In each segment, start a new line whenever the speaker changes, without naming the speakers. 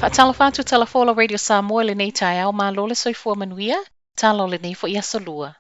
Faatalofa atu Tala Fola Radio Samoa i lenei taeao, malo le soifua manuia, tala o lenei foi aso lua.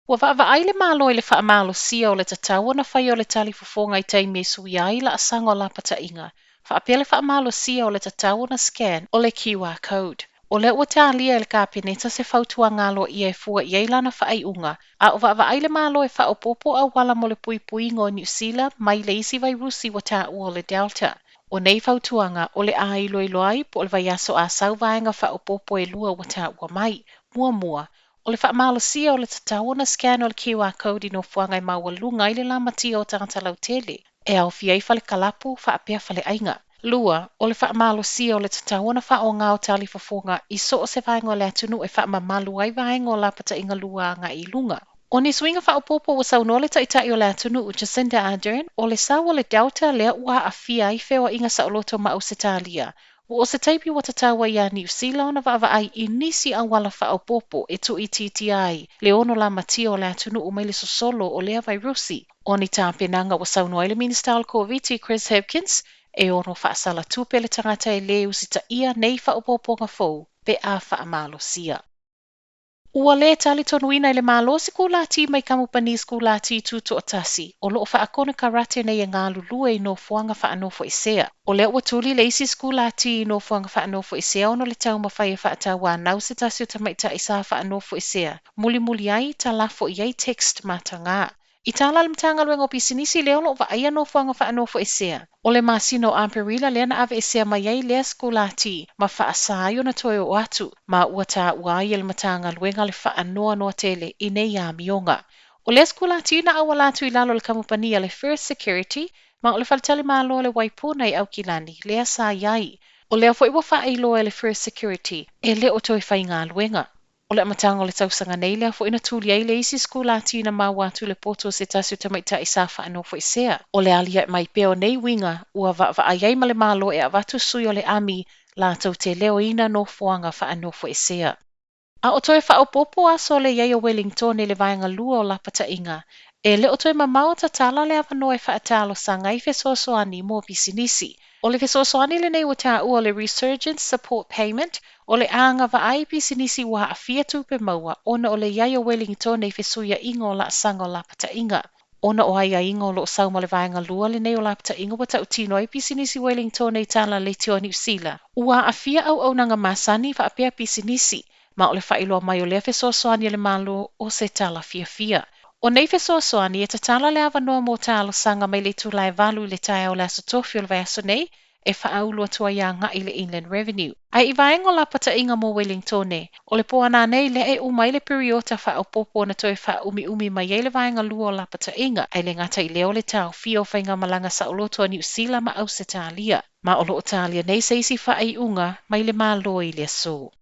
Ua vaavaai le Malo i le faamalosia o le tatau ona faia o le talifofoga i taimi e suia ai laasaga o lapataiga, faapea le faamalosia o le tatau ona scan o le QR code. O lea ua talia e le Kapeneta se fautuaga aloaia e fua i ai lana faaiuga, a o vaavaai le Malo e faaopoopo auala mo le puipuiga o Niu Sila mai le isi vairusi ua taua o le Delta. O nei fautuaga, o le a iloilo ai po o le vaiaso a sau vaega faaopoopo e lua ua taua mai. Muamua, o le faamalosia o le tatau ona scan o le QR code i nofoaga e maualuga ai le lamatia o tagata lautele, e aofia ai fale kalapu faapea faleaiga. Lua, o le faamalosia o le tatau ona faaaoga o talifofoga i so o se vaega o le atunuu e faamamalu ai vaega o lapataiga lua agai i luga. O ni suiga faaopoopo ua saunoa le Taitai o le atunuu Jacinda Ardern, o le sau o le Delta lea ua aafia ai feoaiga saoloto ma Ausetalia, ua o se taimi ua tatau ai ia Niu Sila ona vaavaai i nisi auala faaopoopo e tuuitiitia ai le ono lamatia o le atunuu mai le sosolo o lea vairusi. O ni tapenaga ua saunoa ai le Minisita o le Koviti Chris Hipkins e ono faasala tupe le tagata e lē usitaia nei faaopoopoga fou pe a faamalosia. Ua lē talitonuina e le Malo sikulati mai kamupani sikulati tutoatasi o loo faakonekarate nei e galulue i nofoaga faanofoesea. O lea ua tuli le isi sikulati i nofoaga faanofoesea ona o le taumafai e faatauanau se tasi o tamaitai sa faanofoesea, mulimuli ai talafo i ai text mataga. I tala a le Matagaluega o Pisinisi lea o loo vaaia nofoaga faanofoesea, o le masina o Aperila lea na aveesea mai ai lea sikulati ma faasa ai ona toe oo atu, ma ua taua ai e le Matagaluega le faanoanoa tele i nei amioga. O lea sikulati na auala atu i lalo o le kamupani a le First Security, ma o le faletalimalo o le Waipuna i Aukilani lea sa i ai. O lea foi ua faailoa e le First Security e le o toe faigaluega. O le amataga o le tausaga nei lea foi na tuli ai le isi sikulati na maua atu le poto o se tasi o tamaitai sa faanofoesea. O le aliae mai pea o nei uiga ua vaavaai ai ma le Malo e avatu sui o le ami latou te leoina nofoaga faanofoesea. A o toe faaopoopo aso o le i ai o Welingtone i le vaega lua o lapataiga, e le o toe mamao tatala le avanoa e faatalosaga ai fesoasoani mo pisinisi. O le fesoasoani lenei ua taua o le Resurgence Support Payment, o le agavaa ai pisinisi ua aafia tupe maua ona o le i ai o Welingtone i fesuiaiga o laasaga o lapataiga. Ona o aiaiga o loo sau ma le vaega lua lenei o lapataiga ua tautino ai pisinisi Welingtone i tala leitioa Niu Sila, ua aafia auaunaga masani faapea pisinisi, ma o le faailoa mai o lea fesoasoani a le Malo o se tala fiafia. O nei fesoasoani e tatala le avanoa mo talosaga mai le itula e 8 i le taeao o le aso Tofi o le vaiaso nei e faaulu atu ai agai i le Inland Revenue. Ae i vaega o lapataiga mo Welingtone, o le po ana nei lea e uma ai le piriota faaopoopo na toe faaumiumi mai ai le vaega lua o lapataiga, ae le gata i lea o le taofia o faigamalaga saoloto a Niu Sila ma Ausetalia, ma o loo talia nei se isi faaiuga mai le Malo i le aso.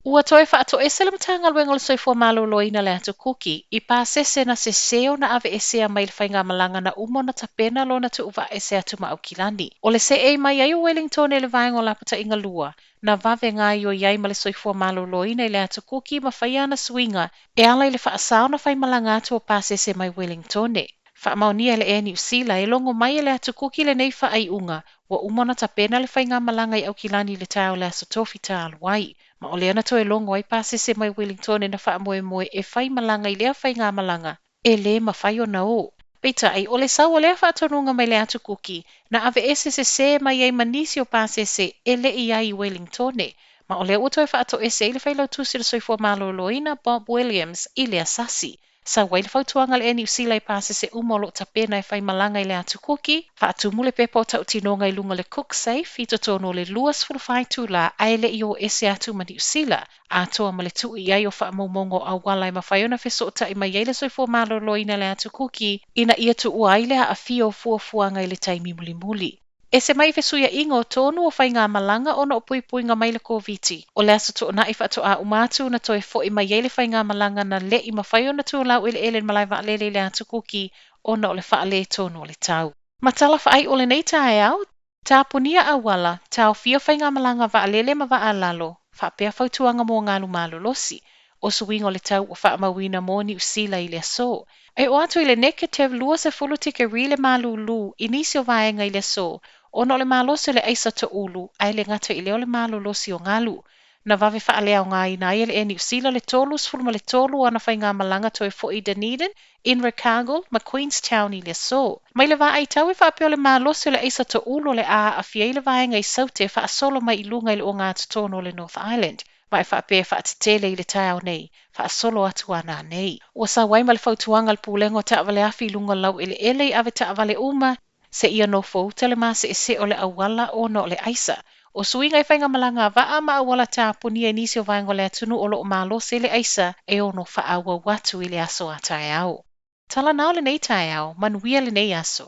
Ua toe faatoese le Matagaluega o le Soifua Maloloina le Atu Kuki i pasese na sesē ona aveesea mai le faigamalaga na uma ona tapena lona tuuvaaese atu ma Aukilani. O le seei mai ai o Wellington i le vaega o lapataiga lua, na vave gaoioi ai ma le Soifua Maloloina i le Atu Kuki ma faia ana suiga e ala i le faasao na faimalaga atu o pasese mai Wellingtone. Faamaonia e le Air Niu Sila e logo mai e le Atu Kuki lenei faaiuga ua uma ona tapena le faigamalaga i Aukilani i le taeao o le aso Tofi talu ai. Ma o lea na toe logo ai pasese mai Wellingtone na faamoemoe e faimalaga i lea faigamalaga e lē mafai ona o. Peitai, o le sau o lea faatonuga mai le Atu Kuki, na aveese sesē mai ai ma nisi o pasese e le i ai i Wellingtone. Ma o lea ua toe faatoese ai le Failautusi o le Soifua Maloloina Bob Williams i le asasi. Sau ai le fautuaga a le Air Niu Sila i pasese uma o loo tapena e faimalaga i le Atu Kuki, faatumu le pepa o tautinoga i luga o le Cook Safe i totonu o le 24 itula ae le i o ese atu ma Niu Sila, atoa ma le tuu i ai o faamaumauga o auala e mafai ona fesootai mai ai le Soifua Maloloina i le Atu Kuki ina ia tuua ai le aafia o fuafuaga i le taimi mulimuli. Ese mai fesuiaiga o tonu o faigamalaga ona o puipuiga mai le Koviti. O le aso Toonai faatoa uma atu na toe foi mai ai le faigamalaga na le i mafai ona tulau eleele i le malae vaalele i le Atu Kuki ona o le faaletonu o le tau. Ma tala faaiu o lenei taeao, tapunia auala, taofia faigamalaga vaalele ma vaa lalo, faapea fautuaga mo galu malolosi. O suiga o le tau ua faamauina mo Niu Sila i le aso. E oo atu i le negative 20 tikeri le malūlū i nisi o vaega i le aso. ona o le malosi o le aisa toulu, ae le gata i lea o le malolosi o galu. Na vave faaleaogaina ai e le Air Niu Sila le 33 o ana faigamalaga toe foi i Dunedin, Invercargill ma Queenstown i le aso. Mai le vaaitau e faapea o le malosi o le aisa toulu o le a aafia ai le vaega i Saute faasolo mai i luga i le ogatotonu o le North Island, ma e faapea e faatetele i le taeao nei, faasolo atu a nanei. Ua sau ai ma le fautuaga a le Pulega o Taavale Afi i luga o le laueleele i avetaavale uma, seia nofouta le maseesee o le auala ona o le aisa. O suiga i faigamalaga a vaa ma auala tapunia i nisi o vaega o le atunuu o lo o malosi ai le aisa e ono faaauau atu i le aso a taeao. Tala na o lenei taeao, manuia lenei aso.